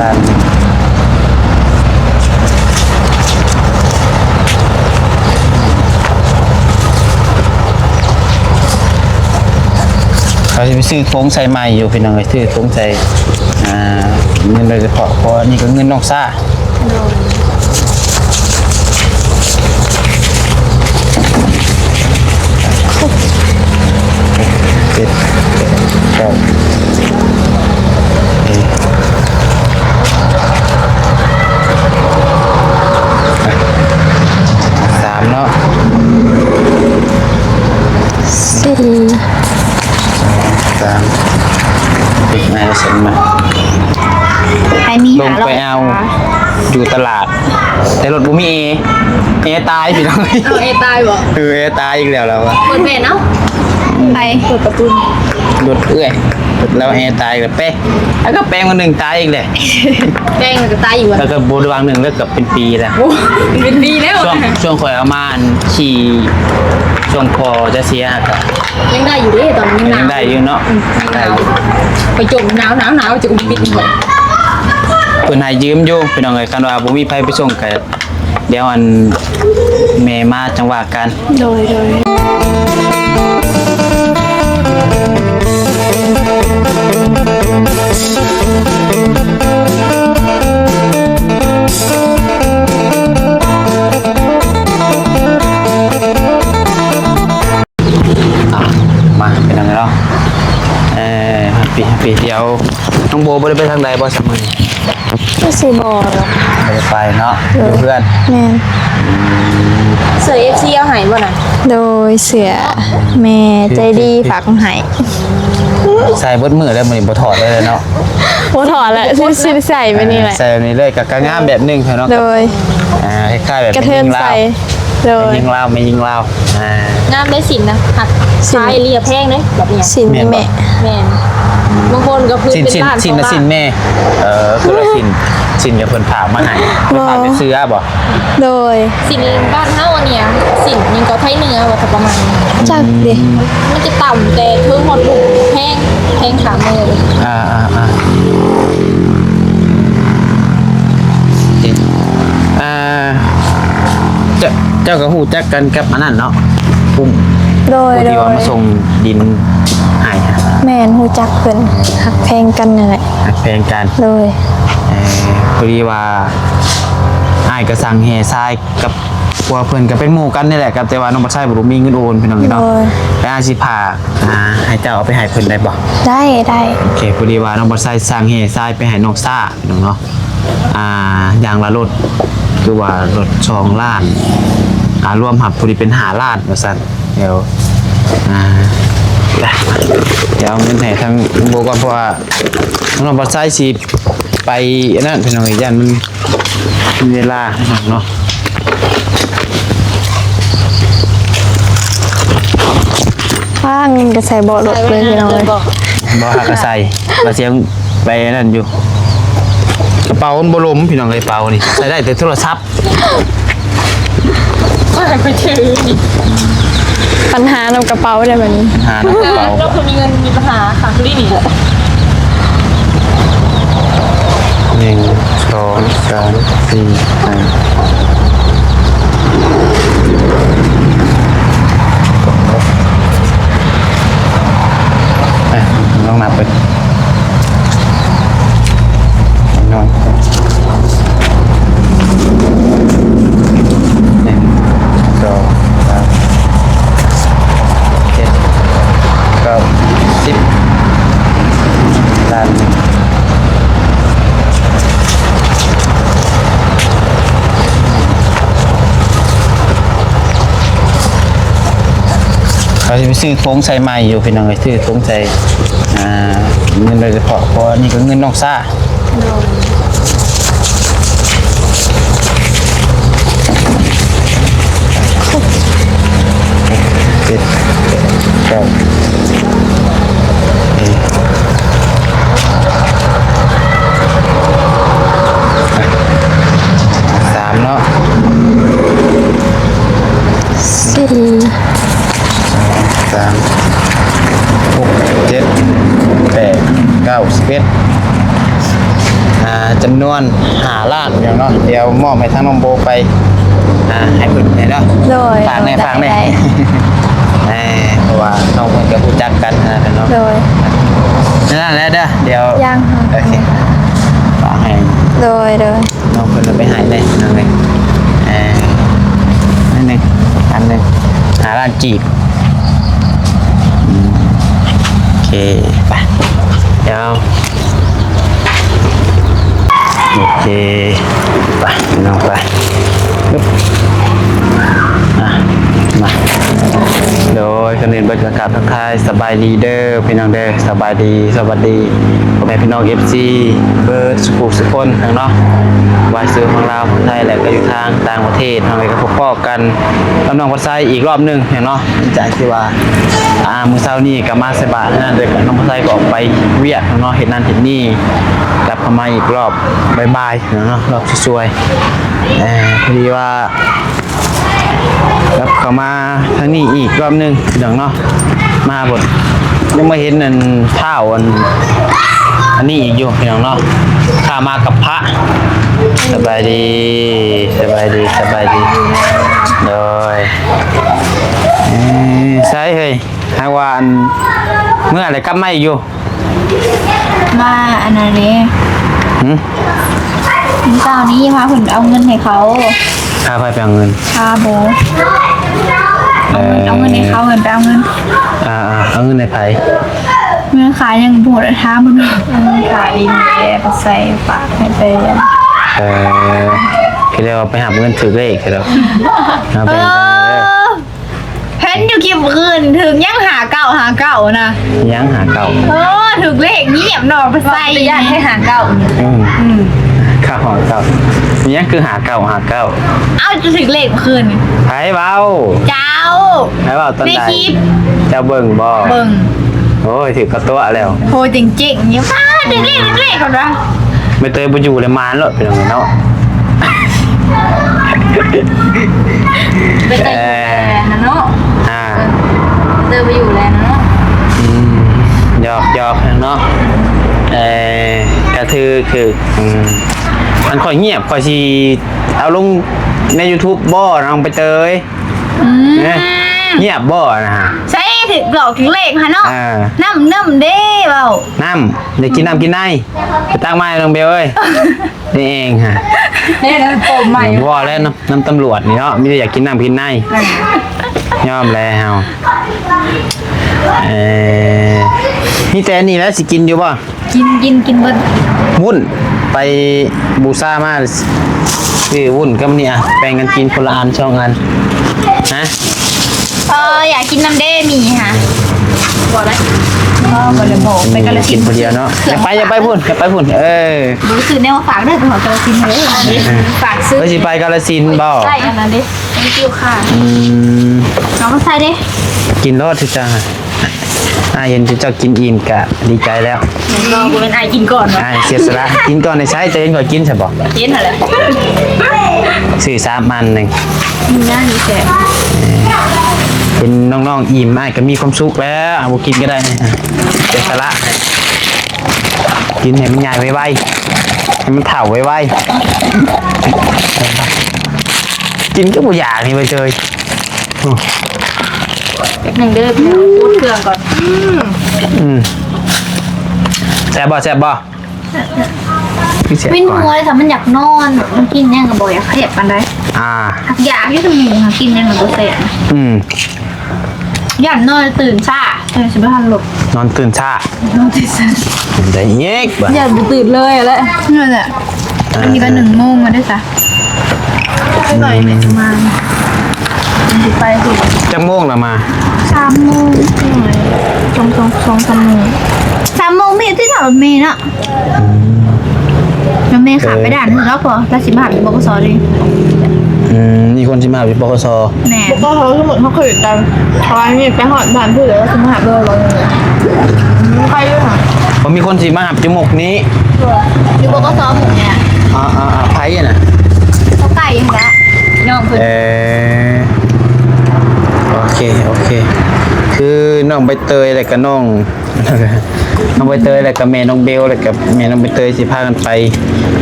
ລ້ານ ເຂົາຊິໄປຊື້ຖົງໃສ່ໃໝ່ຢູ່ ພີ່ນ້ອງເອີຍ, ຊື້ຖົງໃສ່ ອ່າ ເງິນໂດຍສະເພາະ ເພາະອັນນີ້ກໍເງິນນ້ອງຊາ. ໂດຍ ເຈັດ ແປດ ເກົ້າ ສາມເນາະ ສີ່ ສາມ ເປັນໄງຊັ້ນນະ ໃຫ້ມີ ລົງໄປເອົາຢູ່ຕະຫຼາດ ແຕ່ລົດບໍ່ມີແອ ແອຕາຍພີ່ນ້ອງ. ເອົາແອຕາຍບໍ່? ເອີ ແອຕາຍອີກແລ້ວລາວວ່າ ເປີດແວ່ນເອົາ ໃຜເປີດປະຕູ? ລົດເອື້ອຍ ລາວແອຕາຍແລ້ວ ແປ ແລ້ວກໍແປງວ່າໜຶ່ງຕາຍອີກແຫຼະ ແປງແລ້ວກໍຕາຍອີກ ແລ້ວກໍບໍ່ໄດ້ວາງໜຶ່ງ ແລ້ວກໍເປັນປີແລ້ວ ໂອ້ ເປັນປີແລ້ວ ຊ່ວງ ຊ່ວງຂ້ອຍເອົາມາ ອັນ ຂີ່ ຊ່ວງພໍ່ຈະເສຍ ກໍ ຍັງໄດ້ຢູ່ເດ້ ຕອນນັ້ນຍັງໜາວ ຍັງໄດ້ຢູ່ເນາະ ອືມ ຍັງໜາວ ໄປຈົມໜາວໆໆ ຈະອຸມປິດໝົດ ເພິ່ນໃຫ້ຢືມຢູ່ພີ່ນ້ອງເອີຍ. ຄັນວ່າບໍ່ມີໃຜໄປສົ່ງກໍ ດຽວອັນແມ່ມາຈັ່ງວ່າກັນ ໂດຍ ໂດຍ. ອ່ະ ມາເປັນຫຍັງເນາະ ເອີ ແຮັບປີ້ ແຮັບປີ້ ດຽວນ້ອງໂບບໍ່ໄດ້ໄປທາງໃດບໍ່ຊະມື້ນີ້? ຄືຊິບໍ່ດອກ ບໍ່ໄດ້ໄປເນາະ ໂດຍ ຢູ່ເຮືອນ ແມ່ນ ອືມ ເສື້ອເອັຟຊີເອົາໃຫ້ບໍ່ນະ? ໂດຍ ເສື້ອແມ່ໃຈດີຝາກມາໃຫ້ ໃສ່ເບິດມື້ແລ້ວ ມື້ນີ້ບໍ່ຖອດເລີຍເນາະ ບໍ່ຖອດແຫຼະ ຊິ ຊິໃສ່ແບບນີ້ແຫຼະ ໃສ່ແບບນີ້ເລີຍ ກໍ ກໍງາມແບບໜຶ່ງເນາະ ໂດຍ ອ່າ ຄ້າຍໆແບບ ກະເທີນໃສ່ ແມ່ຍິງລາວ ໂດຍ ແມ່ຍິງລາວ ແມ່ຍິງລາວ ອ່າ ງາມເດ້ ສິ້ນນະ ຫັກ ສິ້ນ ຊາຍເອເລຍແພງເດ້ ແບບນີ້ ສິ້ນແມ່ ແມ່ນ ບາງຄົນກໍຄື ສິ້ນ ເປັນ ສິ້ນ ລ້ານ ສິ້ນ ສອງລ້ານ ສິ້ນແມ່ ເອີ ຄືວ່າສິ້ນ ສິ້ນທີ່ເພິ່ນຝາກມາໃຫ້ ເພິ່ນຝາກເປັນເສື້ອບໍ່? ໂດຍ ສິ້ນບ້ານເຮົາອັນເນີ້ຍ ສິ້ນຫຍັງກໍໄທເໜືອວ່າ ກໍປະມານນີ້ ຈັກເດ້ ມັນຈະຕ່ຳແຕ່ເທິງຮອດລຸ່ມ ແພງ ແພງຂ້າມມື ອ່າ ອ່າ ອ່າ ອ່າ ເຈົ້າ ເຈົ້າກໍຮູ້ຈັກກັນກັບອັນນັ້ນເນາະ ປຸ້ມ ໂດຍ ຜູ້ທີ່ວ່າມາສົ່ງດິນໃຫ້ ແມ່ນ ຮູ້ຈັກເພິ່ນ ຮັກແພງກັນນັ້ນແຫຼະ ຮັກແພງກັນ ໂດຍ ເອີ ພໍດີວ່າອ້າຍກໍສັ່ງແຮ່ຊາຍ ກັບຜົວເພິ່ນກໍເປັນໝູ່ກັນນີ້ແຫຼະ ກໍແຕ່ວ່ານ້ອງບັດໄຊບໍ່ມີເງິນໂອນ ພີ່ນ້ອງເນາະ ໂດຍ ແລ້ວອ້າຍຊິພາ ອ່າ ໃຫ້ເຈົ້າເອົາໄປໃຫ້ເພິ່ນໄດ້ບໍ່? ໄດ້ ໄດ້ ໂອເຄ ພໍດີວ່ານ້ອງບັດໄຊສັ່ງແຮ່ຊາຍໄປໃຫ້ນ້ອງຊາ ພີ່ນ້ອງເນາະ ອ່າ ຢ່າງລະລົດ ຄືວ່າລົດສອງລ້ານ ອ່າ ລວມຮັບພໍດີເປັນຫ້າລ້ານວ່າຊັ້ນ ດຽວ ອ່າ ດຽວເອົາເງິນໃຫ້ທາງໂບກ່ອນ ເພາະວ່ານ້ອງບັດໄຊຊິໄປອັນນັ້ນ ພີ່ນ້ອງ ຢ້ານມັນ ເວລາເນາະ ວ່າເງິນກໍໃສ່ເບາະລົດເລີຍພີ່ນ້ອງເອີຍ ບໍ່ ຫາກະໃສ່ ວ່າຊິໄປອັນນັ້ນຢູ່ ກະເປົາມັນບໍ່ລົມ ພີ່ນ້ອງເອີຍ ເປົານີ້ ໃສ່ໄດ້ແຕ່ໂທລະສັບ ວ່າໃຫ້ໄປຖືນີ້ ບັນຫານຳກະເປົາໄດ້ບັດນີ້ ບັນຫານຳກະເປົາ ລາວຄືມີເງິນມີບັນຫາຄັກລີ້ນີ້ ໜຶ່ງ ສອງ ສາມ ສີ່ ຫ້າ ອ່ະ ລອງນັບເບິ່ງ ໜຶ່ງ ສອງ ສາມ ເຈັດ ເກົ້າ ສິບ ລ້ານ ເຂົາຊິໄປຊື້ຖົງໃສ່ໃໝ່ຢູ່ ພີ່ນ້ອງເອີຍ ຊື້ຖົງໃສ່ ອ່າ ເງິນໂດຍສະເພາະ ເພາະວ່ານີ້ກໍເງິນນ້ອງຊາ ໂດຍ ເຈັດ ແປດ ເກົ້າ ສາມເນາະ ສີ່ ສອງ ສາມ ຫົກ ເຈັດ ແປດ ເກົ້າ ສິບເອັດ ອ່າ ຈຳນວນຫ້າລ້ານເນາະ. ດຽວມອບໃຫ້ທາງນ້ອງໂບໄປ ອ່າ ໃຫ້ເພິ່ນແດ່ເດີ. ໂດຍ ຝາກແດ່ ໂດຍ ຝາກແດ່ ໄດ້ ເອີ ເພາະວ່ານ້ອງເພິ່ນກໍຮູ້ຈັກກັນຫັ້ນນະເນາະ. ໂດຍ ນັ້ນແຫຼະເດີ ດຽວ ຍັງ ໂອເຄ ຝາກໃຫ້ ໂດຍ ໂດຍ ນ້ອງເພິ່ນເອົາໄປໃຫ້ແດ່ນ້ອງເອີຍ. ເອີ ອັນໜຶ່ງ ອັນໜຶ່ງ ຫ້າລ້ານກີບ. ອືມ ໂອເຄ ໄປ ດຽວ ໂອເຄ ໄປ ພີ່ນ້ອງ ໄປ ອຶບ ອ່ະ ມາ ໂດຍ ກ່ອນອື່ນເບິດກໍກາບທັກທາຍສະບາຍດີເດີ ພີ່ນ້ອງເດີ ສະບາຍດີ ສະຫວັດດີ ພໍ່ແມ່ພີ່ນ້ອງ ເອັຟຊີ ເບິດສຸຜູ້ສຸຄົນເນາະ ວ່າຢູ່ຝັ່ງລາວ ຝັ່ງໄທ ແລະ ກໍຢູ່ທາງຕ່າງປະເທດ ເຮົາກໍພົບພໍ້ກັນກັບນ້ອງພັດໄຊອີກລອບໜຶ່ງເນາະ. ຫຼັງຈາກທີ່ວ່າ ອ່າ ມື້ເຊົ້ານີ້ກໍມາໃສ່ບາດນັ້ນ ແລ້ວກໍນ້ອງພັດໄຊກໍອອກໄປວຽກເນາະ ເຮັດນັ້ນເຮັດນີ້ ກັບເຂົ້າມາອີກລອບບ່າຍໆເນາະ ລອບສວຍໆ ເອີ ພໍດີວ່າ ກັບເຂົ້າມາທາງນີ້ອີກລອບໜຶ່ງ ພີ່ນ້ອງເນາະ. ມາບົດ ຍັງມາເຫັນອັນທ້າວອັນ ອັນນີ້ອີກຢູ່ ພີ່ນ້ອງເນາະ ຂ້າມາກັບພະ. ສະບາຍດີ ສະບາຍດີ ສະບາຍດີ ໂດຍ ເອີ ໃສເຮີ້ຍ ຫາກວ່າອັນ ເມື່ອແລ້ວກັບມາອີກຢູ່. ມາອັນນັ້ນເດ້ ຫື ມື້ເຊົ້ານີ້ພາເພິ່ນໄປເອົາເງິນໃຫ້ເຂົາ. ພາໃຜໄປເອົາເງິນ? ພາໂບ ເອົາເງິນ ເອີ ເອົາເງິນໃຫ້ເຂົາ ເພິ່ນໄປເອົາເງິນ. ອ່າໆ ເອົາເງິນໃຫ້ໃຜ? ເງິນຂາຍຫຍັງບໍ່ຮູ້ ຖາມເພິ່ນວ່າ ເອີ ຂາຍດິນເດ້ ໄປໃສ່ຝາກໃຫ້ໄປ ເອີ ຄືແລ້ວໄປຮັບເງິນຖືກເລກແທ້ດອກ ເອົາໄປ ເອີ ເຫັນຢູ່ຄລິບອື່ນ ຖືກຫຍັງ ຫ້າເກົ້າ ຫ້າເກົ້ານະ ຫຍັງ ຫ້າເກົ້າ ເອີ ຖືກເລກງຽບເນາະ ໄປໃສ່ ຢ້ານແທ້ ຫ້າເກົ້າ ອືມ ອືມ ເກົ້າ ຫ້າເກົ້າ ມີຫຍັງຄື ຫ້າເກົ້າ ຫ້າເກົ້າ ເອົ້າ ຈະຖືກເລກຄືນ ໃຜເວົ້າ? ເຈົ້າ ໃຜເວົ້າຕອນໃດ? ໃນຄລິບ ເຈົ້າເບິ່ງບໍ່? ເບິ່ງ ໂອ້ຍ ຖືກກະຕົວະແລ້ວ ໂຫ ເຈັງໆ ຢູ່ ປ້າ ຖືກເລກ ຖືກເລກ ເພິ່ນວ່າ ໃບເຕີຍບໍ່ຢູ່ແລ້ວ ມາໂລດ ພີ່ນ້ອງເນາະ ໄປເຕີຍຢູ່ແລ້ວເນາະ ອ່າ ເຕີຍໄປຢູ່ແລ້ວເນາະ ອືມ ຫຍອກໆ ເນາະ ເອີ ກະຖືກ ຖືກ ອືມ ອັນຂ້ອຍງຽບ ຂ້ອຍຊິເອົາລົງໃນຢູທູບບໍ່ ນ້ອງໃບເຕີຍ? ອືມ ເອີ ງຽບບໍ່ນະ? ໃສ ຖືກຫຼອກຖືກເລກຫັ້ນເນາະ ເອີ ນ້ຳ ນ້ຳເດ້ ເວົ້າ ນ້ຳ ຢາກກິນນ້ຳກິນໃນ ໄປຕັກມາໃຫ້ນ້ອງເບວເອີຍ. ນີ້ເອງຫະ ເດ້ນະ ໂປມໃໝ່ ບໍ່ແລ້ວນຳ ນຳຕຳຫຼວດນີ້ເນາະ ມີແຕ່ຢາກກິນນ້ຳກິນໃນ ອ່າ ຍອມແລ້ວ ເອີ ມີແຕ່ອັນນີ້ແຫຼະ ຊິກິນຢູ່ບໍ່? ກິນ ກິນ ກິນເບິດ ວຸ້ນ ໄປບູຊາມາ ຊື້ວຸ້ນກັບນີ້ ອ່ະ ແບ່ງກັນກິນຄົນລະອັນສອງອັນ ຮະ. ເອີ ຢາກກິນນຳເດ້ໝີ່ຫະ ບໍ່ໄດ້ ບໍ່ ບໍ່ໄດ້ບອກ ໄປກາລະສິນ ກິນຜູ້ດຽວເນາະ ຢ່າໄປ ຢ່າໄປພຸ້ນ ຢ່າໄປພຸ້ນ ເອີ ບໍ່ໄດ້ຊື້ແນວມາຝາກເດີ ໄປຮອດກາລະສິນເດີ ຝາກຊື້ ເອີ ຊິໄປກາລະສິນບໍ່ ໃຊ້ອັນນັ້ນເດ້ thank you ຄ່ະ ອືມ ເອົາມາໃສ່ເດ້ ກິນໂລດ ເຈົ້າ ອ້າຍເຫັນເຈົ້າກິນອີ່ມກະດີໃຈແລ້ວ ບໍ່ ບໍ່ແມ່ນອ້າຍກິນກ່ອນຫວາ ອ້າຍເສຍສະຫຼະກິນກ່ອນໃນໄຊ ເຈົ້າເຫັນຂ້ອຍກິນຊະບໍ່ ເຫັນຫັ້ນແຫຼະ ຊື້ສາມອັນໜຶ່ງ ມີຫຍັງແຊບ ເຫັນນ້ອງໆອີ່ມ ອ້າຍກໍມີຄວາມສຸກແລ້ວ ບໍ່ກິນກໍໄດ້ ເສຍສະຫຼະ ກິນໃຫ້ມັນໃຫຍ່ໄວໆ ໃຫ້ມັນເຖົ້າໄວໆ ກິນກໍບໍ່ຢາກນີ້ ໄປເຈີຍ ແປັບໜຶ່ງເດີ ປູດເຄື່ອງກ່ອນ ອືມ ອືມ ແຊບບໍ່ ແຊບບໍ່? ວິນຫົວເລີຍ ຖ້າມັນຢາກນອນ ມັນກິນຫຍັງກໍບໍ່ຢາກຂະຫຍັບປານໃດ ອ່າ ຫາກຢາກຢູ່ ແຕ່ໝູຫາກິນຫຍັງກໍບໍ່ແຊບ ອືມ ຢ້ານນອນຕື່ນຊ້າ ເອີ ຊິບໍ່ທັນລຸກ ນອນຕື່ນຊ້າ ນອນຕື່ນຊ້າ ເປັນໃດອີກບາດ ຢ້ານບໍ່ຕື່ນເລີຍແຫຼະ ນັ້ນແຫຼະ ອ່າ ອັນນີ້ກໍໜຶ່ງໂມງແລ້ວເດ້ຊະ ໜ້ອຍແມ່ນມາ ມັນຊິໄປພຸ້ນ ຈັກໂມງລະມາ? ສາມໂມງ ສອງ ສອງ ສອງສາມໂມງ ສາມໂມງມີທີ່ຖ້າລົດເມເນາະ ອືມ ແລ້ວແມ່ຂ້າມໄປດ່ານພຸ້ນເນາະ ເພາະວ່າລາວຊິມາຮັບຢູ່ ບກສ ເດ້ ອືມ ມີຄົນຊິມາຮັບຢູ່ ບກສ ແມ່ນ ບກສ ສົມມຸດເຮົາເຄີຍກັນ ເພາະວ່ານີ້ໄປຮອດບ້ານພຸ້ນ ແລ້ວຊິມາຮັບເລີຍ ອືມ ໄປຢູ່ຫະ ບໍ່ມີຄົນຊິມາຮັບຢູ່ໝົກນີ້ ຢູ່ ບກສ ໝົກນີ້ ອ່າໆໆ ໃຜຫັ້ນນະ ເຂົາໄກຫັ້ນລະ ນ້ອງເພິ່ນ ເອີ ໂອເຄ ໂອເຄ ຄືນ້ອງໃບເຕີຍ ແລ້ວກໍນ້ອງ ນ້ອງໃບເຕີຍ ແລ້ວກໍແມ່ນ້ອງເບວ ແລ້ວກໍແມ່ນ້ອງໃບເຕີຍ ຊິພາກັນໄປ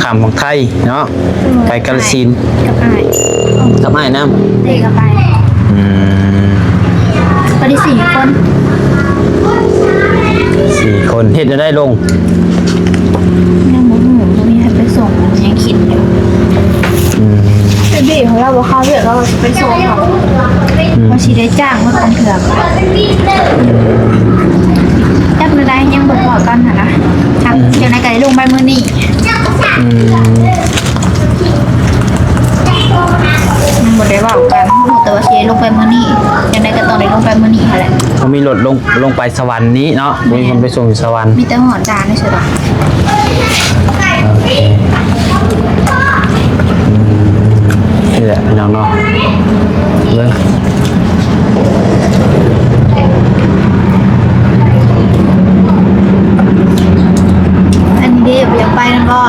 ຂ້າມຝັ່ງໄທເນາະ ໄປກາລະສິນ ກັບອ້າຍ ກັບອ້າຍນຳ ເດ້ ກັບອ້າຍ ອືມ ໄປໄດ້ສີ່ຄົນ ສີ່ຄົນ ເຮັດແນວໃດລົງ? ຍັງບໍ່ຮູ້ ບໍ່ມີໃຜໄປສົ່ງ ຍັງຄິດຢູ່ ອືມ ແຕ່ເບເຮົາລາວບໍ່ເຂົ້າວຽກ ລາວວ່າຊິໄປສົ່ງເຂົາ ອືມ ວ່າຊິໄດ້ຈ້າງມາກ່ອນເທື່ອ ຈັກມື້ໃດຍັງບໍ່ເວົ້າກັນຫັ້ນນະ ຈັກ ອືມ ຈັ່ງໃດກໍໄດ້ລົງໄປມື້ນີ້ ອືມ ຍັງບໍ່ໄດ້ເວົ້າກັນ ຮູ້ແຕ່ວ່າຊິໄດ້ລົງໄປມື້ນີ້ ຈັ່ງໃດກໍຕ້ອງໄດ້ລົງໄປມື້ນີ້ຫັ້ນແຫຼະ ບໍ່ມີລົດລົງ ລົງໄປສະຫວັນນີ້ເນາະ ບໍ່ມີຄົນໄປສົ່ງຢູ່ສະຫວັນ ມີແຕ່ຮອດດ່ານນີ້ຊິດອກ ໂອເຄ ອືມ ນີ້ແຫຼະພີ່ນ້ອງເນາະ ເບິ່ງ ອັນນີ້ເດ້ ບໍ່ຢາກໄປນຳບໍ່?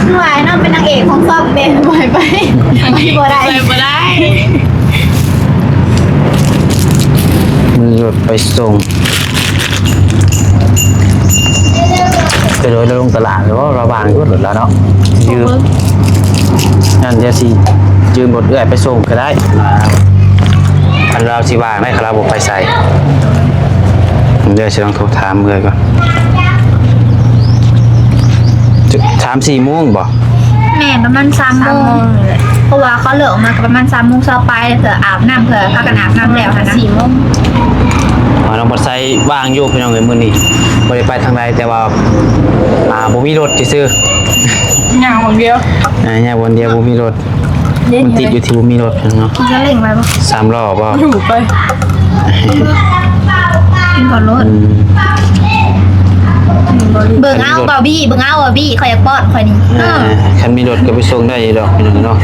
ຄືວ່າໄອ້ນ້ອງເປັນນາງເອກຂອງຊອບເດ້ ບໍ່ໃຫ້ໄປ ໄປບໍ່ໄດ້ ໄປບໍ່ໄດ້ ມີລົດໄປສົ່ງ ໄປໂດຍລະລົງຕະຫຼາດ ແລ້ວລະຫວ່າງຢູ່ລົດລະເນາະ ຢືມ ນັ້ນ ດຽວຊິຢືມລົດເອື້ອຍໄປສົ່ງກໍໄດ້ ຄັນລາວຊິວ່າງໄດ້ ຄັນລາວບໍ່ໄປໃສ ດຽວຊິລອງໂທຖາມເອື້ອຍກ່ອນ ຈະ ສາມສີ່ໂມງບໍ່? ແມ່ນ ປະມານສາມໂມງ ສາມໂມງນີ້ແຫຼະ ເພາະວ່າເຂົາເລີກອອກມາກໍປະມານສາມໂມງຊາວປາຍ ເພື່ອອາບນ້ຳ ເພື່ອພາກັນອາບນ້ຳແລ້ວຫັ້ນນະ ສີ່ໂມງ ວ່ານ້ອງບັດໄຊວ່າງຢູ່ພີ່ນ້ອງເອີຍ ມື້ນີ້ບໍ່ໄດ້ໄປທາງໃດ ແຕ່ວ່າ ອ່າ ບໍ່ມີລົດຊື່ໆ ຍ່າງຄົນດຽວ ອ່າ ຍ່າງຄົນດຽວ ບໍ່ມີລົດ ມັນຕິດຢູ່ທີ່ບໍ່ມີລົດເນາະ ຂີ່ສາເລັງໄປບໍ່? ສາມລໍ້ບໍ່? ຢູ່ໄປ ກິນກ່ອນໂລດ ອືມ ເບິ່ງເອົາບາບີ ເບິ່ງເອົາບາບີ ຂ້ອຍຢາກປ້ອນຂ້ອຍນີ້ ເອີ ຄັນມີລົດກໍໄປສົ່ງໄດ້ຢູ່ດອກພີ່ນ້ອງເນາະ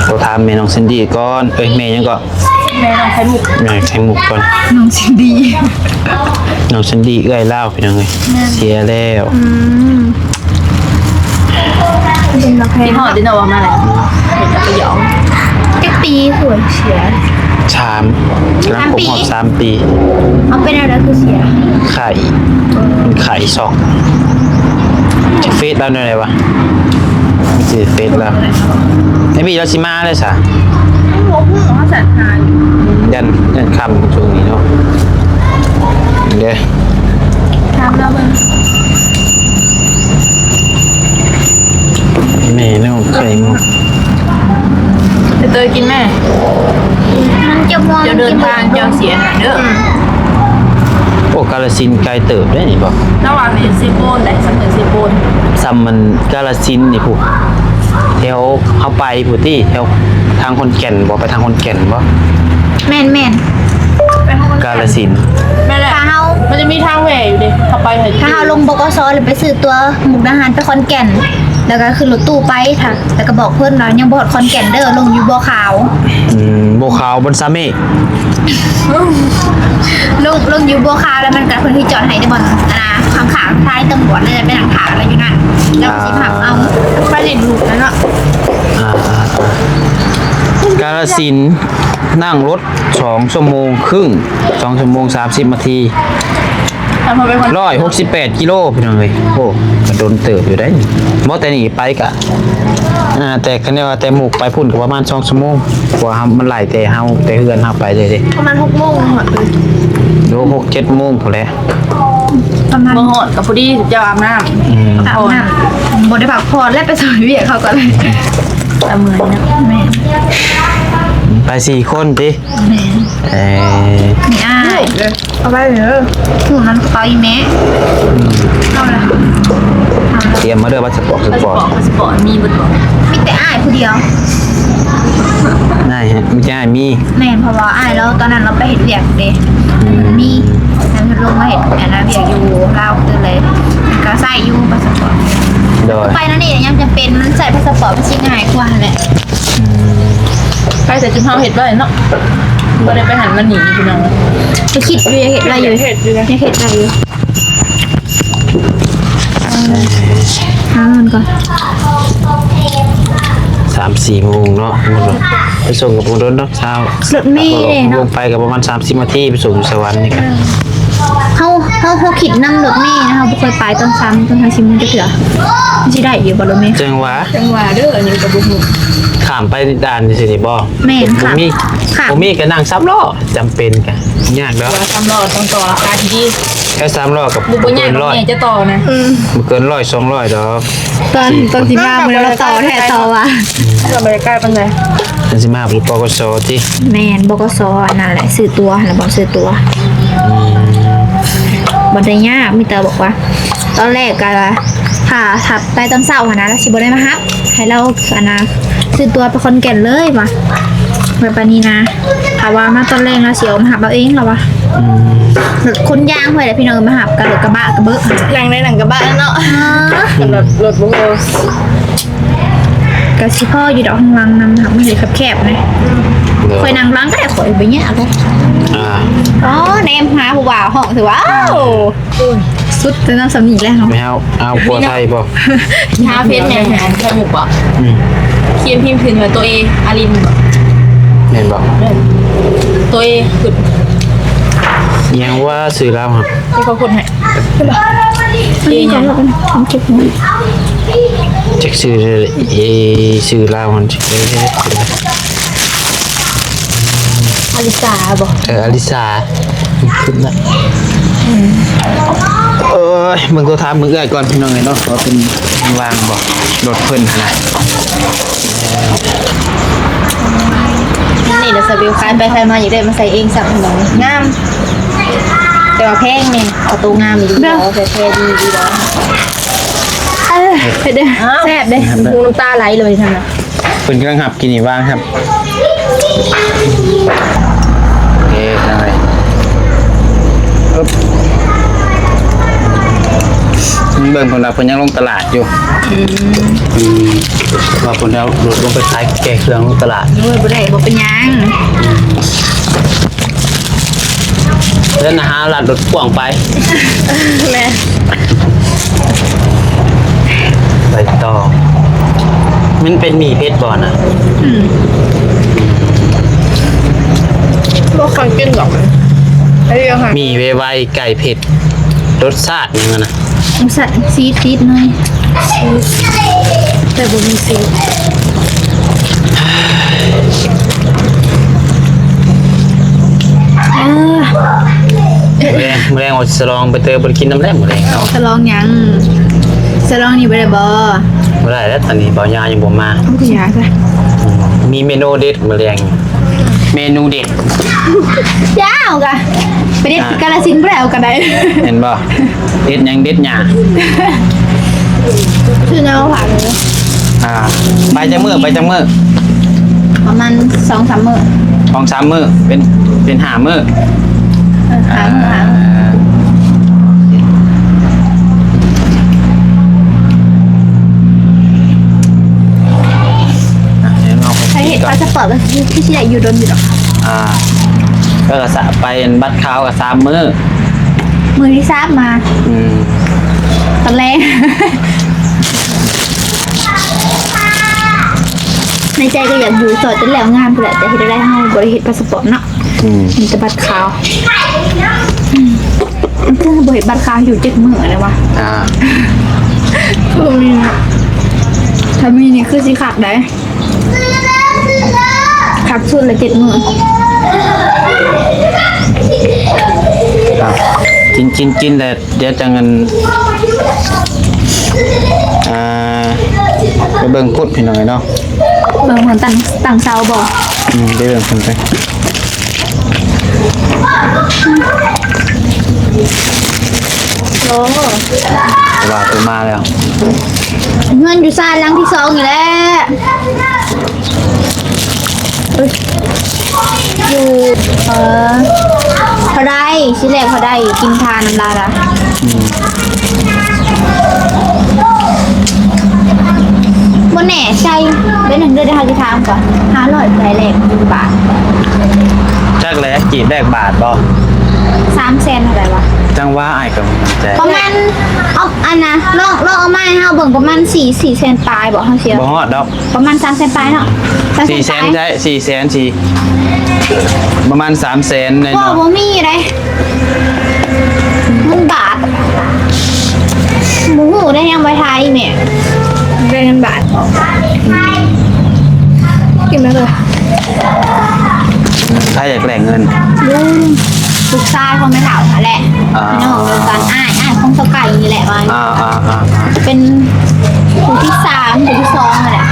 ໂທຖາມແມ່ນ້ອງຊິນດີ້ກ່ອນ ເອີຍ ແມ່ຫຍັງເກາະ? ແມ່ນ້ອງໄຂ່ມຸກ ແມ່ໄຂ່ມຸກກ່ອນ ນ້ອງຊິນດີ້ ນ້ອງຊິນດີ້ເອື້ອຍລາວ ພີ່ນ້ອງເອີຍ ເສຍແລ້ວ ອືມ ເປັນບໍ່ແພງ ຄິດຮອດຕິເນາະ ວ່າມາແລ້ວ ເປັນຕາສະຫຍອງ ຈັກປີ ໂຫຍ ເສຍ ສາມ ກຳລັງຄົບຮອບສາມປີ ສາມປີ ເອົາ ເປັນແນວໃດຄືເສຍ? ໄຂ້ ເອີ ໄຂ້ຊອກ ເຟສລາວແນວໃດວະ? ຊື່ເຟສລາວ ໄອ້ບີລາວຊິມາເລີຍສະ ບໍ່ຮູ້ ເຮົາສັນຫາຢູ່ ຢ້ານ ຢ້ານຄ່ຳຊ່ວງນີ້ເນາະ ເດ້ ຖາມລາວເບິ່ງ ແມ່ນ້ອງໄຂ່ມຸກ ໄປເຕີຍກິນແມ່ ມັນຈະມ່ວນ ເຈົ້າເດີນທາງເຈົ້າເສຍໜ້າເດີ ອືມ ໂອ້ ກາລະສິນໄກເຕີບເດ້ນີ້ບໍ່ ລະຫວ່າງນີ້ເຊໂປນໄດ໋ ສຳເມືອງເຊໂປນ ສ່ຳມັນກາລະສິນນີ້ພຸ້ນ ແຖວເຮົາໄປພຸ້ນຕິ ແຖວທາງຂອນແກ່ນບໍ່ ໄປທາງຂອນແກ່ນບໍ່ ແມ່ນໆ ກາລະສິນ ແມ່ນແຫຼະ ຖ້າເຮົາ ມັນຈະມີທາງແຫວ່ຢູ່ເດ້ ເຮົາໄປ ຖ້າເຮົາລົງ ບກສ ແລ້ວໄປຊື້ຕົ໋ວມຸກດາຫານໄປຂອນແກ່ນ ແລ້ວກໍຂຶ້ນລົດຕູ້ໄປ ຖ້າ ແລ້ວກໍບອກເພິ່ນວ່າຍັງບໍ່ຮອດຂອນແກ່ນເດີ ລົງຢູ່ບົວຂາວ ອືມ ບົວຂາວ ບ່ອນສາມເມກ ລົງ ລົງຢູ່ບົວຂາວ ແລ້ວມັນກໍເພິ່ນຊິຈອດໃຫ້ແຕ່ບ່ອນ ອັນນ່າ ຂ້າງໆ ທ້າຍຕຳຫຼວດເລີຍ ໄປນັ່ງຖ້າລາວຢູ່ນັ້ນ ລາວກໍຊິຮັບເອົາ ອ່າ ໄປຫຼິ້ນລູກແລ້ວເນາະ ອ່າ ກາລະສິນ ນັ່ງລົດສອງຊົ່ວໂມງຄຶ່ງ ສອງຊົ່ວໂມງສາມສິບນາທີ ຮ້ອຍຫົກສິບແປດກິໂລ ພີ່ນ້ອງເອີຍ ໂອ້ ກະດົນເຕີບຢູ່ເດ້ ບໍ່ແຕ່ນີ້ໄປກະ ອ່າ ແຕ່ຄັນແນວວ່າແຕ່ໝູກໄປພຸ້ນກໍປະມານສອງຊົ່ວໂມງ ເພາະວ່າເຮົາ ມັນໄລ່ແຕ່ເຮົາ ແຕ່ເຮືອນເຮົາໄປເລີຍເດ້ ປະມານຫົກໂມງຮອດເລີຍ ໂດ ຫົກເຈັດໂມງພຸ້ນແຫຼະ ປະມານ ມາຮອດກໍພໍດີເຈົ້າອາບນ້ຳ ອືມ ອາບນ້ຳ ບໍ່ໄດ້ພັກຜ່ອນ ແລະໄປຊ່ອຍວຽກເຂົາກໍເລີຍ ຕາເມື່ອຍເນາະ ແມ່ນ ໄປສີ່ຄົນຕິ ແມ່ນ ເອີ ມີອ້າຍ ເອົາໄວ້ເດີ ຖືນຳກະເປົາອີ່ແມ່ ອືມ ເອົາລະ ຕຽມມາເດີ ພາສະປອດ ພາສະປອດ ພາສະປອດມີເບິດບໍ່? ມີແຕ່ອ້າຍຜູ້ດຽວ ອ້າຍ ມີແຕ່ອ້າຍມີ ແມ່ນ ເພາະວ່າອ້າຍລາວຕອນນັ້ນລາວໄປເຮັດວຽກເດ້ ອືມ ມັນມີ ແລ້ວເພິ່ນລົງມາເຮັດອັນນັ້ນວຽກຢູ່ລາວ ກໍເລີຍ ກໍໃຊ້ຢູ່ພາສະປອດ ໂດຍ ໄປແນວນີ້ຍາມຈຳເປັນ ມັນໃຊ້ພາສະປອດມັນຊິງ່າຍກວ່າຫັ້ນແຫຼະ ອືມ ໄປແຕ່ຈຸມເຮົາເຮັດໄວ້ເນາະ ບໍ່ໄດ້ໄປຫັ້ນມານີ້ພີ່ນ້ອງ ໄປຄິດຢູ່ ຢາກເຮັດໄວ້ຢູ່ ເຮັດຢູ່ນະ ຢາກເຮັດໄວ້ຢູ່ ເອີ ຫາເງິນກ່ອນ ສາມສີ່ໂມງເນາະ ໝົດແລ້ວ ໄປສົ່ງກໍບໍ່ດົນດອກ ເຊົ້າ ລົດເມເນາະ ລົງໄປກໍປະມານສາມສິບນາທີ ໄປສົ່ງຢູ່ສະຫວັນນີ້ກໍ ເຮົາ ເຮົາ ເຮົາຄິດນຳລົດເມນະ ເຮົາບໍ່ເຄີຍໄປຕອນເຊົ້າ ຕອນເຊົ້າຊິໂມງຈັກເທື່ອ ມັນຊິໄດ້ຢູ່ບໍ່ລົດເມ? ຈັ່ງຫວະ ຈັ່ງຫວະເດີ ອັນນີ້ກໍບໍ່ຮູ້ ຂ້າມໄປດ່ານຈັ່ງຊີ້ນີ້ບໍ່? ແມ່ນ ບໍ່ມີ ຂ້າມ ບໍ່ມີກໍນັ່ງສາມລໍ້ ຈຳເປັນກໍຍາກດອກ ວ່າສາມລໍ້ຕ້ອງຕໍ່ລາຄາທີ່ດີ ແຄ່ສາມລໍ້ກໍບໍ່ ບໍ່ ບໍ່ເກີນຮ້ອຍ ແມ່ຈະຕໍ່ນະ ອືມ ບໍ່ເກີນຮ້ອຍສອງຮ້ອຍດອກ ຕອນ ຕອນຊິມາມື້ນັ້ນລາວຕໍ່ແທ້ຕໍ່ວ່າ ກໍບໍ່ໄດ້ໃກ້ປານໃດ ເພິ່ນຊິມາຢູ່ ປກສ ຕິ ແມ່ນ ບກສ ອັນນັ້ນແຫຼະ ຊື້ຕົ໋ວຫັ້ນແຫຼະ ບ່ອນຊື້ຕົ໋ວ ອືມ ບໍ່ໄດ້ຍາກ ມີແຕ່ບອກວ່າ ຕອນແລກກໍຖ້າ ຖ້າໄປຕອນເຊົ້າຫັ້ນນະ ລາວຊິບໍ່ໄດ້ມາຮັບ ໃຫ້ລາວ ອັນນະ ຊື້ຕົ໋ວໄປຂອນແກ່ນເລີຍວ່າ ແບບປານນີ້ນະ ຖ້າວ່າມາຕອນແລງລາວຊິອອກມາຮັບເອົາເອງລາວວ່າ ອືມ ລົດຂົນຢາງພຸ້ນແຫຼະພີ່ນ້ອງ ມາຮັບກັບລົດກະບະກະເບີະ ນັ່ງໄດ້ນັ່ງກະບະແລ້ວເນາະ ເອີ ແບບລົດບໍ່ພໍ ກະຊິພໍຢູ່ດອກ ຂ້າງຫຼັງນຳ ຫາກມັນແຄບໆນະ ໂດຍ ຂ້ອຍນັ່ງຫຼັງກໍໄດ້ ຂ້ອຍບໍ່ຍາກເດ້ ອ່າ ອໍ ແນມຫາຜູ້ບ່າວ ຮ້ອງຊື່ວ່າ ອ້າວ ສຸດແຕ່ນຳສ່ຳນີ້ແຫຼະເນາະ ແມ່ເຮົາ ເອົາຜົວໄທບໍ່? ທາເຟສແມ່ນອັນໄຂ່ມຸກບໍ່? ອືມ ຄຣີມພິມຂຶ້ນວ່າຕົວເອ ອາລິນບໍ່? ແມ່ນບໍ່? ເອີ ຕົວເອຂຶ້ນ ອີ່ຫຍັງວ່າຊື່ລາວຫັ້ນ? ທີ່ເຂົາກົດໃຫ້ ເຫັນບໍ່? ເອຫຍັງ? ຈັກຊື່ເດີ ເອ ຊື່ລາວຫັ້ນ ອາລິສາບໍ່? ເອີ ອາລິສາ ຂຶ້ນລະ ອືມ ເອີຍ ເບິ່ງໂທຖາມເບິ່ງເອື້ອຍກ່ອນ ພີ່ນ້ອງເອີຍເນາະ ວ່າເພິ່ນວ່າງບໍ່ ລົດເພິ່ນຫັ້ນນະ ນີ້ລະ ສະເບວ ຂາຍໄປຂາຍມາ ຢາກໄດ້ມາໃສ່ເອງຊ້ຳ ພີ່ນ້ອງ ງາມ ແຕ່ວ່າແພງແດ່ ເອົາໂຕງາມດີບໍ່ ແທ້ໆ ດີ ດີບໍ່? ເອີ ເຮັດເດີ ອ້າວ ແຊບເດ້ ຫູນ້ຳຕາໄຫຼເລີຍຊັ້ນນະ ເພິ່ນກຳລັງຮັບ ກິນນີ້ວ່າງຄັບ ເອີ ເອີ ເບິ່ງເພິ່ນວ່າເພິ່ນຍັງລົງຕະຫຼາດຢູ່ ອືມ ອືມ ວ່າເພິ່ນເອົາລົດລົງໄປຂາຍແກ່ເຄື່ອງລົງຕະຫຼາດ ໂອ້ຍ ບໍ່ໄດ້ ບໍ່ເປັນຫຍັງ ອືມ ເດີນຫາລັດລົດກວ້າງໄປ ແມ່ນ ໄປຕໍ່ ມັນເປັນໝີ່ເຜັດບໍ່ນະ? ອືມ ບໍ່ຄ່ອຍກິນດອກ ອັນນີ້ຫຍັງຫະ? ໝີ່ໄວໆ ໄກ່ເຜັດ ລົດຊາດຫຍັງຫັ້ນນະ? ລົດຊາດຊີດໆ ໜ້ອຍ ແຕ່ບໍ່ມີຊີດ ເອີ ມື້ແລງ ມື້ແລງວ່າສະຫຼອງ ໃບເຕີຍບໍ່ໄດ້ກິນນຳແລ້ວມື້ແລງເນາະ ສະຫຼອງຫຍັງ? ສະຫຼອງນີ້ບໍ່ໄດ້ບໍ່? ບໍ່ໄດ້ແລ້ວ ຕອນນີ້ບ່າວຍາຍັງບໍ່ມາ ເອົາຢາຊະ ອືມ ມີເມນູເດັດມື້ແລງ ເມນູເດັດ ຢາວກະ ໄປເດັດ ອ່າ ກາລະສິນບໍ່ໄດ້ ເອົາກະໄດ້ ເຫັນບໍ່? ເດັດຫຍັງ ເດັດຫຍ້າ ຊື່ແນວຫວານ ອ່າ ໄປຈັກມື້ ໄປຈັກມື້? ປະມານສອງສາມມື້ ສອງສາມມື້ ເປັນ ເປັນຫ້າມື້ ເອີ ຫ້າມື້ ຫ້າມື້ ອ່າ ໃຫ້ເຮັດພາສະປອດ ກໍຄື ຄືຊິໄດ້ຢູ່ດົນຢູ່ດອກ ອ່າ ເອີ ສະ ໄປອັນບັດຂາວກໍສາມມື້ ມື້ທີສາມມາ ອືມ ຕອນແລງ ໃນໃຈກໍຢາກຢູ່ສອດຈົນແລ້ວງານພຸ້ນແຫຼະ ແຕ່ເຮັດແນວໃດເຮົາບໍ່ໄດ້ເຮັດພາສະປອດເນາະ ອືມ ມີແຕ່ບັດຂາວ ອືມ ຄືບໍ່ເຮັດບັດຂາວຢູ່ເຈັດມື້ແລ້ວວະ ອ່າ ຄືມີນະ ຖ້າມີນີ້ຄືຊິຄັກໄດ໋ ຄັກສຸດລະເຈັດມື້ ອ່າ ກິນ ກິນ ກິນແລ້ວ ດຽວຈັ່ງອັນ ອ່າ ໄປເບິ່ງພຸ້ນພີ່ນ້ອງເອີຍເນາະ ເບິ່ງເພິ່ນຕັ້ງ ຕັ້ງເສົາບໍ່? ອືມ ໄປເບິ່ງເພິ່ນໄປ ໂອ້ ວ່າໂຕມາແລ້ວ ເຮືອນຢູ່ຊານຫຼັງທີສອງນີ້ແຫຼະ. ເອີຍ ຢູ່ ເອີ ພໍໄດ້ ຊິແລກພໍໄດ້ກິນທານນຳລາວລະ ອືມ ບໍ່ແນ່ໃຈ ເປັນຫຍັງເດີ ດຽວເຮົາຊິຖາມກ່ອນ ຫ້າຮ້ອຍ ໃຈແລກ ໜຶ່ງບາດ ຈັກແຫຼະ ກີບແລກບາດບໍ່? ສາມແສນເທົ່າໃດວະ? ຈັ່ງວ່າອ້າຍກໍບໍ່ໝັ້ນໃຈ. ປະມານ ເອົາ ອັນນະ ລອງ ລອງເອົາມາໃຫ້ເຮົາເບິ່ງ ປະມານສີ່ ສີ່ແສນປາຍບໍ? ເຮົາເສຍ ບໍ່ຮອດດອກ. ປະມານສາມແສນປາຍເນາະ. ສາມແສນປາຍ. ສີ່ແສນ ໃຊ່ ສີ່ແສນ ສີ່ ປະມານສາມແສນໜ້ອຍໆ. ບໍ່ ບໍ່ມີເດ້ ເງິນບາດ. ບໍ່ຮູ້ໄດ້ ຍັງບໍ່ໄດ້ຖ່າຍອີ່ແມ່. ໄດ້ເງິນບາດ. ກິນໄດ້ເລີຍ. ໃຜຢາກແລກເງິນ? ລຸງ ລູກຊາຍຂອງແມ່ເຖົ້າຫັ້ນແຫຼະ. ອ່າ ພີ່ນ້ອງນຳກັນ ອ້າຍ ອ້າຍຂອງສາວໄກ່ນີ້ແຫຼະວ່າ. ອ່າໆໆ ເປັນຜູ້ທີສາມ ຜູ້ທີສອງຫັ້ນແຫຼະ.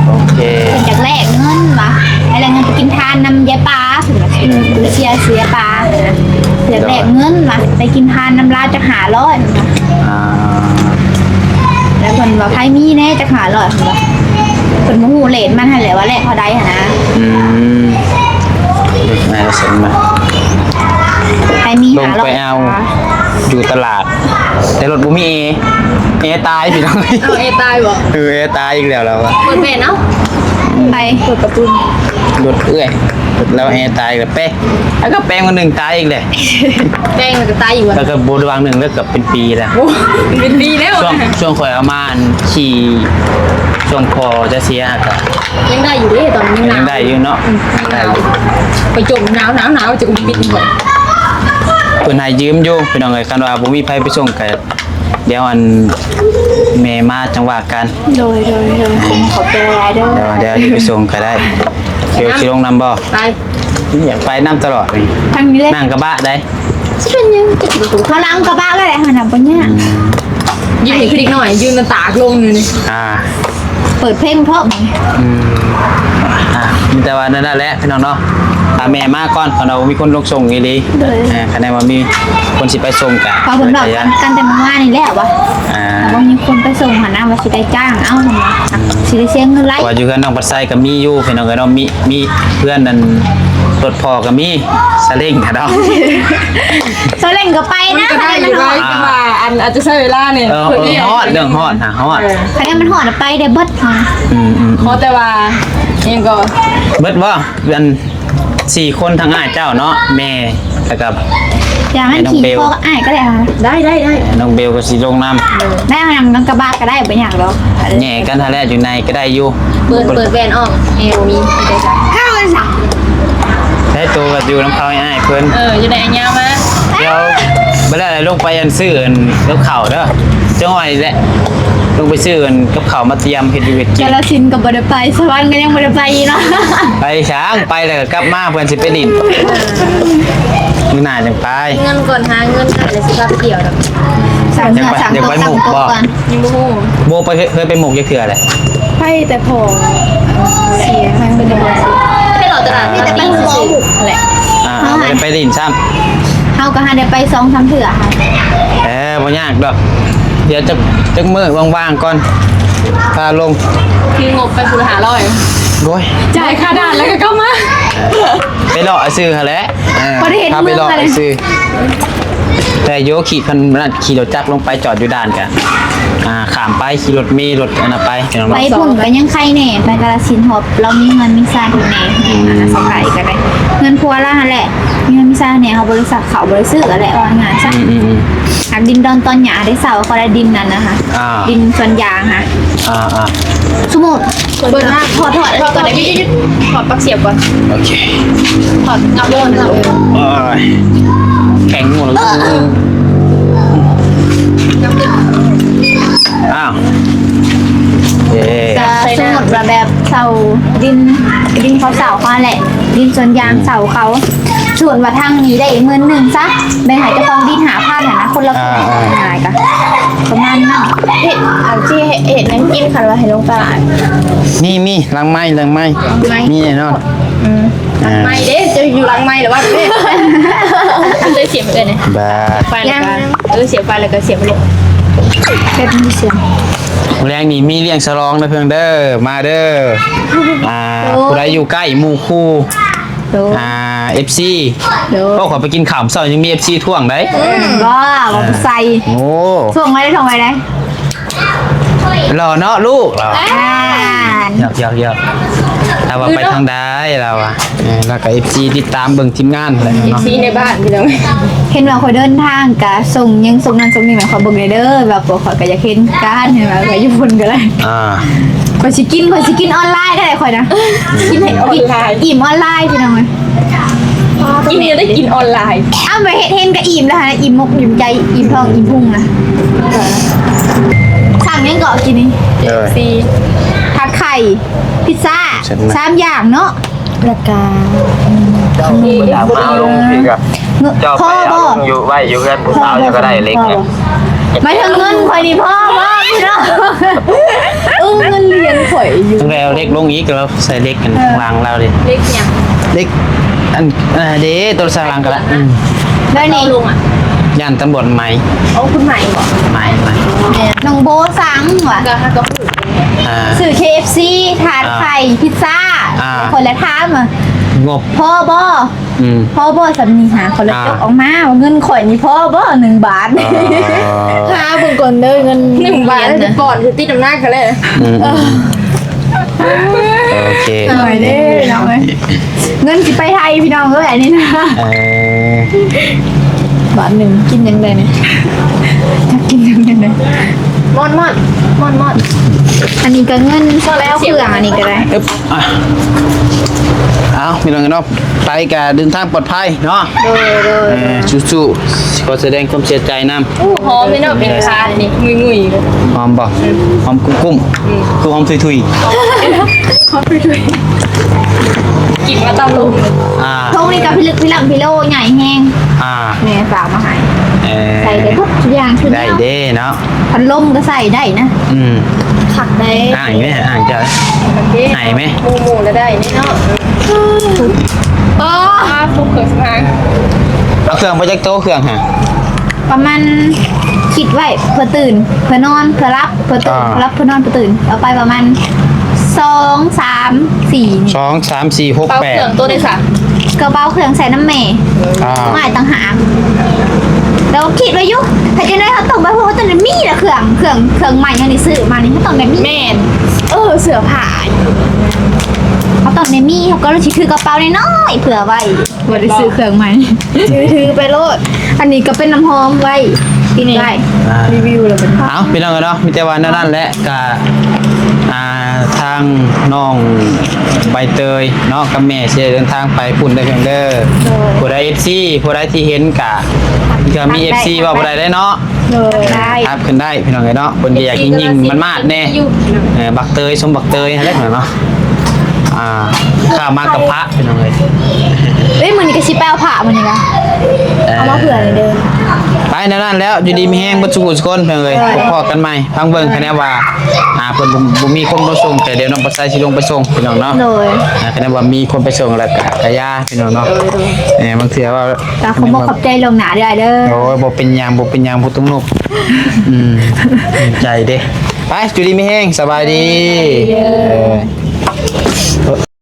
ໂອເຄ ເພິ່ນຢາກແລກເງິນວ່າ ໃຫ້ແລກເງິນໄປກິນທານນຳຍາຍປາ ເພິ່ນວ່າ. ອືມ ເພິ່ນເສຍ ເສຍປານະ ຢາກແລກເງິນວ່າ ໄປກິນທານນຳລາວຈັກຫ້າຮ້ອຍ ເພິ່ນວ່າ. ອ່າ ແລ້ວເພິ່ນວ່າ ໃຜມີແດ່ຈັກຫ້າຮ້ອຍ ເພິ່ນວ່າ. ເພິ່ນບໍ່ຮູ້ເລດມັນຫັ້ນແຫຼະວ່າແລກເທົ່າໃດຫັ້ນນະ. ອືມ ເລກໃນລະສັນມາ ໃຜມີ ລົງໄປເອົາ ຫ້າຮ້ອຍ ຢູ່ຕະຫຼາດ ແຕ່ລົດບໍ່ມີແອ ແອຕາຍພີ່ນ້ອງ. ເອົາແອຕາຍບໍ? ເອີ ແອຕາຍອີກແລ້ວລາວວ່າ. ເປີດແວ່ນເອົາ. ໃຜເປີດປະຕູ? ລົດເອື້ອຍ ລາວແອຕາຍແລ້ວ ແປງ ແລ້ວກໍແປງວັນໜຶ່ງຕາຍອີກແຫຼະ. ແປງແລ້ວກໍຕາຍອີກວະ? ແລ້ວກໍບໍ່ໄດ້ວາງໜຶ່ງ ແລ້ວກໍເປັນປີແລ້ວ. ໂອ້ ເປັນປີແລ້ວ. ຊ່ວງ ຊ່ວງຂ້ອຍເອົາມາ ອັນ ຂີ່ ຊ່ວງພໍ່ຈະເສຍ ກໍຍັງໄດ້ຢູ່ເດ້ ຕອນນັ້ນຍັງໜາວ ຍັງໄດ້ຢູ່ເນາະ. ອືມ ຍັງໄດ້ຢູ່. ໄປຈົມໜາວໆໆ ຈະອຸມປິດ. ເພິ່ນໃຫ້ຢືມຢູ່ພີ່ນ້ອງເອີຍ. ຄັນວ່າບໍ່ມີໃຜໄປສົ່ງກໍ ດຽວອັນແມ່ມາຈັ່ງວ່າກັນ. ໂດຍ ໂດຍ ໂດຍ ຂອບໃຈຫຼາຍເດີ. ດຽວ ດຽວໄປສົ່ງກໍໄດ້. ດຽວຊິລົງນຳບໍ່? ໄປ ຢາກໄປນຳຕະຫຼອດນີ້. ທາງນີ້ເດ້ ນັ່ງກະບະໄດ້. ຊິເປັນຫຍັງ? ເຮົານັ່ງກະບະໄດ້ແຫຼະ ເຮົານຳບໍ່ຍາກ. ອືມ ຢືນໃຫ້ຄືເດັກນ້ອຍ ຢືນໜ້າຕາກລົງຢູ່ນີ້. ອ່າ ເປີດເພງເພາະ. ອືມ ອ່າ ມີແຕ່ວ່ານັ້ນແຫຼະພີ່ນ້ອງເນາະ. ຖ້າແມ່ມາກ່ອນ ເພາະວ່າບໍ່ມີຄົນລົງສົ່ງອີ່ຫຼີ. ໂດຍ ເອີ ຄັນແມ່ນວ່າມີຄົນຊິໄປສົ່ງກະ ເພາະເພິ່ນບອກກັນ ກັນແຕ່ມື້ວານນີ້ແຫຼະວ່າ ອ່າ ບໍ່ມີຄົນໄປສົ່ງຫັ້ນນະ ວ່າຊິໄດ້ຈ້າງເອົາຫັ້ນນະ ອືມ ຊິໄດ້ເສຍເງິນຫຼາຍ. ວ່າຢູ່ເຮືອນນ້ອງປັດໄຊກໍມີຢູ່ພີ່ນ້ອງເອີຍເນາະ. ມີ ມີເພື່ອນນັ້ນ ລົດພໍ່ກໍມີ ສະເລັງກະດອກ. ສະເລັງກໍໄປນະ ມັນກໍໄດ້ຢູ່ ສະເລັງມັນຮອດ ແຕ່ວ່າອັນອາດຈະໃຊ້ເວລາແດ່. ເອີ ເອີ ຮອດ ເລື່ອງຮອດນະ ຮອດ. ເອີ ຄັນມັນຮອດໄປໄດ້ເບິດ. ອືມໆໆ ຂໍແຕ່ວ່າ ອີ່ຫຍັງກໍ ເບິດບໍ່? ອັນ ສີ່ຄົນ ທັງອ້າຍເຈົ້າເນາະ ແມ່ ແລ້ວກໍ ຢ່າ ແມ່ນ້ອງເບວ ຂີ່ພໍ່ອ້າຍກໍໄດ້. ໄດ້ ໄດ້ ໄດ້ ນ້ອງເບວກໍຊິລົງນຳ. ໄດ້ ນັ່ງ ນັ່ງກະບະກໍໄດ້ ບໍ່ຍາກດອກ. ແຫຍ່ກັນຫັ້ນແຫຼະ ຢູ່ໃນກໍໄດ້ຢູ່. ເປີດ ເປີດແວ່ນອອກ ແອວມີ ເອົາໄປຊະ ເອົາໄປຊະ. ໃຫ້ໂຕກັບຢູ່ນຳເຂົາໃຫ້ອ້າຍເພິ່ນ. ເອີ ຢູ່ໃນອັນຍາວມາ. ດຽວ ບັດແລ້ວລົງໄປອັນຊື້ອັນກັບເຂົ້າເດີ. ຈັກໜ້ອຍແຫຼະ ລົງໄປຊື້ອັນກັບເຂົ້າມາຕຽມເຮັດຢູ່ເຮັດກິນ. ກາລະສິນກໍບໍ່ໄດ້ໄປ ສະຫວັນກໍຍັງບໍ່ໄດ້ໄປອີກເນາະ. ໄປຊ່າງ ໄປແລ້ວກໍກັບມາ ເພິ່ນຊິໄປຫຼິ້ນ. ມື້ໜ້າຈັ່ງໄປ. ເງິນກ່ອນ ຫາເງິນໄດ້ແລ້ວຊິພາໄປທ່ຽວດອກ. ສ້າງເນື້ອສ້າງຕົວ ສ້າງຕົວກ່ອນ. ຍັງບໍ່ຮູ້. ໂບໄປ ເຄີຍໄປໝົກຈັກເທື່ອແຫຼະ? ໄປແຕ່ພໍເສຍ ໄປແຕ່ພໍເສຍ ໄປເລາະຕະຫຼາດ ມີແຕ່ໄປຫົວໝຸກແຫຼະ. ອ່າ ບໍ່ໄດ້ໄປຫຼິ້ນຊ້ຳ. ເຮົາກໍຫາໄດ້ໄປສອງສາມເທື່ອ. ເອີ ບໍ່ຍາກດອກ. ດຽວຈັກ ຈັກມື້ວ່າງໆກ່ອນ ພາລົງ. ຄືງົບໄປພຸ້ນຫ້າຮ້ອຍ. ໂອ້ຍ ຈ່າຍຄ່າດ່ານແລ້ວກໍກັບມາ. ໄປເລາະຊື່ຫັ້ນແຫຼະ. ເອີ ພໍໄດ້ເຫັນ ພາໄປເລາະຊື່. ແຕ່ໂຍຂີ່ຄັນນັ້ນ ຂີ່ລົດຈັກລົງໄປຈອດຢູ່ດ່ານກະ ອ່າ ຂ້າມໄປ ຂີ່ລົດເມ ລົດອັນນັ້ນໄປ. ໄປພຸ້ນກໍຍັງໄຄແດ່ ໄປກາລະສິນ ເພາະລາວມີເຮືອນມີຊານແດ່. ອືມ ອັນນັ້ນສະໄກກໍໄດ້ ເຮືອນຄົວລາວຫັ້ນແຫຼະ ມີເຮືອນມີຊານແດ່. ເຮົາບໍ່ໄດ້ສັກເຂົ້າ ບໍ່ໄດ້ຊື້ຫັ້ນແຫຼະ ວ່າງ່າຍຊະ. ອືມໆໆ ຫາກດິນດອນຕອນຫຍ້າໄດ້ເຊົ່າ ເຂົາໄດ້ດິນນັ້ນນະຫະ. ອ່າ ດິນສວນຢາງຫະ. ອ່າໆ ສົມມຸດ ເປີດມາ ຖອດ ຖອດ ຖອດກ່ອນໄດ້ ຖອດປັກສຽບກ່ອນ. ໂອເຄ ຖອດກັບໂລນ. ໂອ້ຍ ແຂງໝົດແລ້ວ. ອ້າວ ເຢ້ ກໍສົມມຸດວ່າແບບເຊົ່າດິນ ດິນເຂົາເຊົ່າເຂົາຫັ້ນແຫຼະ ດິນສວນຢາງເຊົ່າເຂົາ. ສົມມຸດວ່າທາງນີ້ໄດ້ໝື່ນໜຶ່ງຊະ ແບ່ງໃຫ້ເຈົ້າຂອງດິນຫ້າພັນຫັ້ນນະ ຄົນລະຄົນ. ອ່າໆ ງ່າຍໆ ກໍປະມານນັ້ນ. ເຮັດ ເອົາຊິເຮັດ ເຮັດຫຍັງກິນ ຄັນວ່າໃຫ້ລົງຕະຫຼາດ? ມີ ມີ ຫຼັງໄມ້ ຫຼັງໄມ້ ຫຼັງໄມ້ ມີແນ່ນອນ. ອືມ ອ່າ ຫຼັງໄມ້ເດ້ ເຈົ້າຢູ່ຫຼັງໄມ້ແລ້ວວ່າເດ້. ເອົາໃສ່ສຽບເອີ້ນ ບາດ ໄຟແລ້ວກໍ ເອີ ສຽບໄຟແລ້ວກໍສຽບລົງ. ເຮັດມີສຽງ. ມື້ແລງນີ້ມີລ້ຽງສະຫຼອງເດີເພິ່ນເດີ ມາເດີ. ອ່າ ໂອ້ ຜູ້ໃດຢູ່ໃກ້ໝູ່ຄູ່ ໂດຍ ອ່າ ເອັຟຊີ ໂດຍ. ພວກຂ້ອຍໄປກິນຂ້າວເຊົ້າຍັງມີເອັຟຊີທ້ວງໄດ໋. ອືມ ບໍ່ ບໍ່ໃສ່. ໂອ້ ທ້ວງໄວ້ໄດ້ ທ້ວງໄວ້ໄດ້. ຫຼໍ່ເນາະລູກ ຫຼໍ່. ອ່າ ຢອກໆໆ ທ ລາວວ່າໄປທາງໃດລາວວ່າ ເອີ ແລ້ວກໍເອັຟຊີຕິດຕາມເບິ່ງທີມງານແຫຼະເນາະ ເອັຟຊີໃນບ້ານພີ່ນ້ອງ. ເຫັນວ່າຂ້ອຍເດີນທາງກະສົ່ງຫຍັງ ສົ່ງນັ້ນສົ່ງນີ້ມາ ຂໍເບິ່ງແດ່ເດີ ວ່າພວກຂ້ອຍກໍຢາກເຫັນການ ເຫັນວ່າຂ້ອຍຢູ່ພຸ້ນກໍໄດ້ ອ່າ ຂ້ອຍຊິກິນ ຂ້ອຍຊິກິນອອນລາຍກໍໄດ້ຂ້ອຍນະ ກິນໃຫ້ ອອນລາຍ ອີ່ມອອນລາຍພີ່ນ້ອງເອີຍ. ກິນນີ້ໄດ້ກິນອອນລາຍ ອ້າວ ໄປເຮັດເຫັນກໍອີ່ມແລ້ວຫັ້ນ ອີ່ມມົກອີ່ມໃຈ ອີ່ມທ້ອງອີ່ມພຸງນະ. ສັ່ງຫຍັງເກາະກິນນີ້? ເອີ ສີ່ ທາດໄຂ່ ພິດຊາ ສາມຢ່າງເນາະ ແລ້ວກະ ອືມ ເຈົ້າໄປເອົາລົງພີ້ກະ ເງິນ ເຈົ້າໄປເອົາລົງຢູ່ ພໍບໍ່? ໄວ້ຢູ່ເຮືອນຜູ້ສາວ ພໍບໍ່? ເຈົ້າກໍໄດ້ເຫຼັກ ພໍບໍ່? ໝາຍເຖິງເງິນຂ້ອຍນີ້ພໍບໍ່ພີ່ນ້ອງ? ເອີ ເງິນຫຼຽນຂ້ອຍຢູ່ ຕ້ອງໄດ້ເອົາເຫຼັກລົງອີກ ລາວໃສ່ເຫຼັກກັນ ເອີ ຂ້າງຫຼັງລາວເດ້ ເຫຼັກຫຍັງ? ເຫຼັກ ອັນ ເອີ ເດ້ ໂຕສາງຫຼັງກໍລະ ອືມ ແລ້ວນີ້ ເອົາລົງອະ ຢ້ານຕຳຫຼວດໄໝ ໂອ້ ຄຸນໄໝບໍ? ໄໝ ໄໝ ແມ່ນ ນ້ອງໂບສັ່ງວ່າ ກໍຫາກໍ ອ່າ ຊື້ເຄເອັຟຊີ ທາດໄຂ່ ອ່າ ພິດຊາ ອ່າ ຂ້ອຍລະຖາມວ່າ ງົບພໍບໍ່? ອືມ ພໍບໍ່ສ່ຳນີ້ຫາ ຂ້ອຍລະ ອ່າ ຈົກອອກມາວ່າເງິນຂ້ອຍນີ້ພໍບໍ່ ໜຶ່ງບາດ ອ່າ ຫາເບິ່ງກ່ອນເດີ ເງິນໜຶ່ງບາດ ໜຶ່ງບາດ ຈະປ້ອນຄືຕິດອຳນາດເຂົາແລ້ວ ອືມ ເອີ ໂອເຄ ໜ້ອຍເດ້ນ້ອງເອີຍ ເງິນຊິໄປໄທພີ່ນ້ອງເອີຍ ອັນນີ້ນະ ເອີ ບາດໜຶ່ງກິນຫຍັງໄດ້ນີ້ ຈັກກິນຫຍັງໄດ້ນີ້ ມອດ ມອດ ມອດ ມອດ ອັນນີ້ກໍເງິນ ພໍແລ້ວ ເຄື່ອງອັນນີ້ກໍໄດ້ ອຶບ ອ່ະ ເອົາ ພີ່ນ້ອງເນາະ ໄປກະເດີນທາງປອດໄພເນາະ ໂດຍ ໂດຍ ເອີ ສູ້ໆ ຂໍສະແດງຄວາມເສຍໃຈນຳ ໂອ້ ຫອມເລີຍເນາະ ເປັນຄານນີ້ ງຸຍໆ ຫອມບໍ່? ອືມ ຫອມກຸ້ມໆ ອືມ ຄືຫອມທຸຍໆ ຫອມທຸຍໆ ກິນມາຕຳລົງ ອ່າ ທົ່ງນີ້ກໍພິລຶກພິລັກພິໂລໃຫຍ່ແຮງ ອ່າ ແມ່ຝາກມາໃຫ້ ເອີ ໃສ່ໄດ້ທຸກຢ່າງ ໄດ້ເດ້ເນາະ ພັດລົມກໍໃສ່ໄດ້ນະ ອືມ ຄັກໄດ໋ ອ້າງແມ່ ອ້າງເຈົ້າ ໄດ້ແມ່ ໝູ່ ໝູ່ລະໄດ້ນີ້ເນາະ ອໍ ອາ ປຸກເຄື່ອງສຳອາງ ເອົາເຄື່ອງໄປຈັກໂຕ ເຄື່ອງຫະ ປະມານ ຄິດໄວ້ເພື່ອຕື່ນ ເພື່ອນອນ ເພື່ອຫຼັບ ເພື່ອຕື່ນ ອ່າ ເພື່ອຫຼັບ ເພື່ອນອນ ເພື່ອຕື່ນ ເອົາໄປປະມານ ສອງ ສາມ ສີ່ ນີ້ ສອງ ສາມ ສີ່ ຫົກ ແປດ ເປົາເຄື່ອງໂຕໃດຊະ ກະເປົາເຄື່ອງໃສ່ນຳແມ່ ອ່າ ໄມ້ຕ່າງຫາກ ແລ້ວຄິດໄວ້ຢູ່ ຖ້າຈັ່ງໃດເຮົາຕ້ອງໄປ ເພາະວ່າຕ້ອງໄດ້ມີລະເຄື່ອງ ເຄື່ອງ ເຄື່ອງໃໝ່ເຮົານີ້ຊື້ມານີ້ ເຮົາຕ້ອງໄດ້ມີ ແມ່ນ ເອີ ເສື້ອຜ້າ ເຮົາຕ້ອງໄດ້ມີ ເຮົາກໍເລີຍຊິຖືກະເປົານ້ອຍໆ ເພື່ອໄວ້ ບໍ່ໄດ້ຊື້ເຄື່ອງໃໝ່ ຖື ຖືໄປໂລດ ອັນນີ້ກໍເປັນນ້ຳຫອມໄວ້ ຕິດໄວ້ ອ່າ ຣີວິວແລ້ວເປັນ ເອົາ ພີ່ນ້ອງເອີຍເນາະ ມີແຕ່ວ່າແນວນັ້ນແຫຼະ ກະ ອ່າ ທາງນ້ອງໃບເຕີຍເນາະ ກັບແມ່ຊິໄດ້ເດີນທາງໄປພຸ້ນເດີ ເດີ ໂດຍ ຜູ້ໃດເອັຟຊີ ຜູ້ໃດທີ່ເຫັນກະ ເພື່ອມີເອັຟຊີ ເວົ້າບໍ່ໄດ້ເດ້ເນາະ ໂດຍ ໄດ້ ທັກຂຶ້ນໄດ້ພີ່ນ້ອງເອີຍເນາະ ເພິ່ນກໍຢາກຍິງໆ ມັນມາດແດ່ ເອີ ບັກເຕີຍ ສົມບັກເຕີຍຫັ້ນແຫຼະເນາະ ອ່າ ຂ້າວມາກັບພະພີ່ນ້ອງເອີຍ ເອີຍ ມື້ນີ້ກໍຊິໄປເອົາພະມື້ນີ້ນະ ເອີ ເອົາມາເພື່ອເດີ ໄປແນວນັ້ນແລ້ວ ຢູ່ດີມີແຮງເບິດສູ່ຜູ້ສູ່ຄົນພີ່ນ້ອງເອີຍ ໂດຍ ພົບພໍ້ກັນໃໝ່ ຟັງເບິ່ງ ຄັນແນວວ່າ ອ່າ ເພິ່ນບໍ່ ບໍ່ມີຄົນມາສົ່ງ ແຕ່ດຽວນ້ອງປາໄຊຊິລົງໄປສົ່ງພີ່ນ້ອງເນາະ ໂດຍ ອ່າ ຄັນແນວວ່າມີຄົນໄປສົ່ງແລ້ວກະ ກະຢ່າພີ່ນ້ອງເນາະ ເອີ ເອີ ບາງເທື່ອວ່າ ກະຂໍຂອບໃຈລ່ວງໜ້າເດີອ້າຍເດີ ໂອ້ຍ ບໍ່ເປັນຫຍັງ ບໍ່ເປັນຫຍັງ ບໍ່ຕ້ອງນົບ ອືມ ຂອບໃຈເດ້ ໄປ ຢູ່ດີມີແຮງ ສະບາຍດີ ເອີ